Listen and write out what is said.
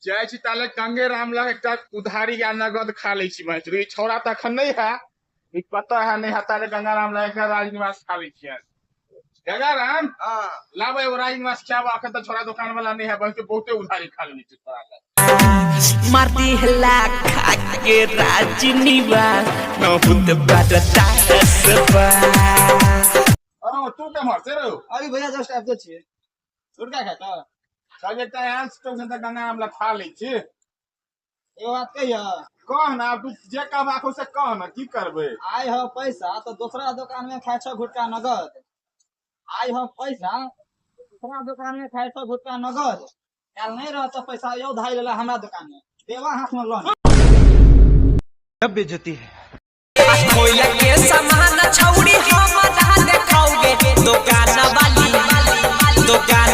जाइ छी ताले गंगे राम लग एकटा उधारी या नगद खा लै छी। बहन, ई छौड़ा तऽ अखन नहि है, ई पता है नहि है। ताले गंगा राम लग एकटा राजनिवास खा लै छियै। गंगा राम, लाबै एगो राजनिवास खायब। अखन तऽ छोड़ा दोकान वाला नहि है। बहन, बहुते उधारी खा लेने छी छोड़ा लग। मारती हला खा के राजनीवा बहुत बरतासबा। अरे, तू केम्हर से रौ? अभी भैया जस्ट आबिते छियै। गुटखा खाता। चल, एकटा आयल स्टेशन तऽ गंगा राम लग खा लै छी। एगो बात कहिय? कह ना, आब तू जे कहबाक हो से कह ना, की करबै? आइ ह पैसा तऽ दोसरा दोकान में खाइ छ गुटखा नगद। आइ ह पैसा, दोसरा दोकान में खाइ छ गुटखा नगद। काल्हि नहि रहत पैसा, यौ धाइ लेला हमरा दोकान में देवा हाथ में लोन। बेइज्जती है। कोयला के सामान छौड़ी हम ना देखाओगे, दुकान वाली, दुकान